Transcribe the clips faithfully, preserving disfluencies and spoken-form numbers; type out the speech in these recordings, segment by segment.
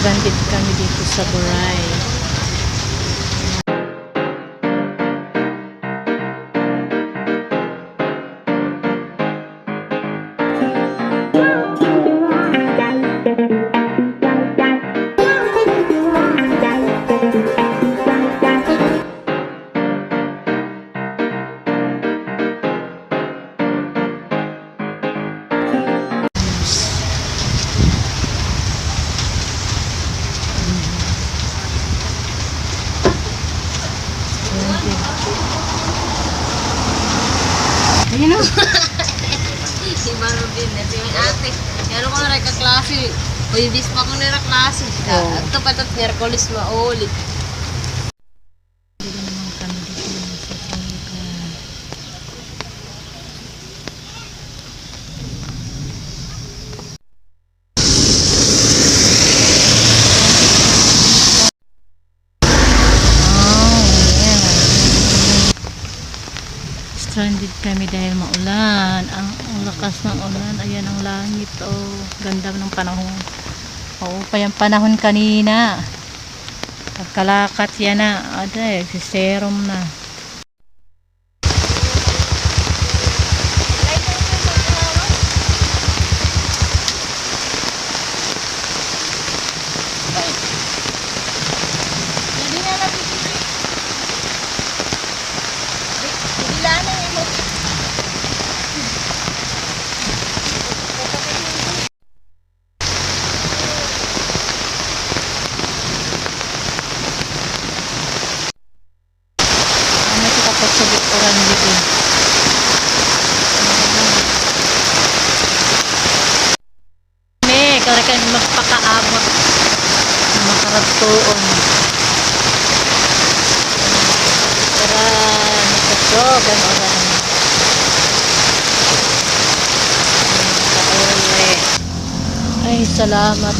Stranded kami dito sa Boray. Ayun o. Si Marvin na si ate. Pero kung nagkaklase, Huwebes pa kung nagkaklase. Oo. Ito pa ito, Miyerkules mauli. Dito naman kami dito sa Sangka. Oh, yeah. Stranded kami dahil maulan. Ang, ang lakas ng ulan. Ayan ang langit, oh. Ganda ng panahon. Oo, pa yung panahon kanina. Pagkalakat yana, aday, siserom na. Ano ito, kapag sa likuran dito? May, kaya ka magpakaabot. Makaradtuon. Tara, nagkasog ang ulan. Pauwi. Ay, salamat.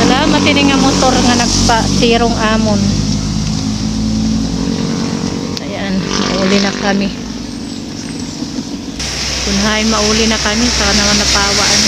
Salamat ini nga motor nga nagpatirong amon. Ayan, mauli na kami. Kun hain mauli na kami, saka naman napawaan.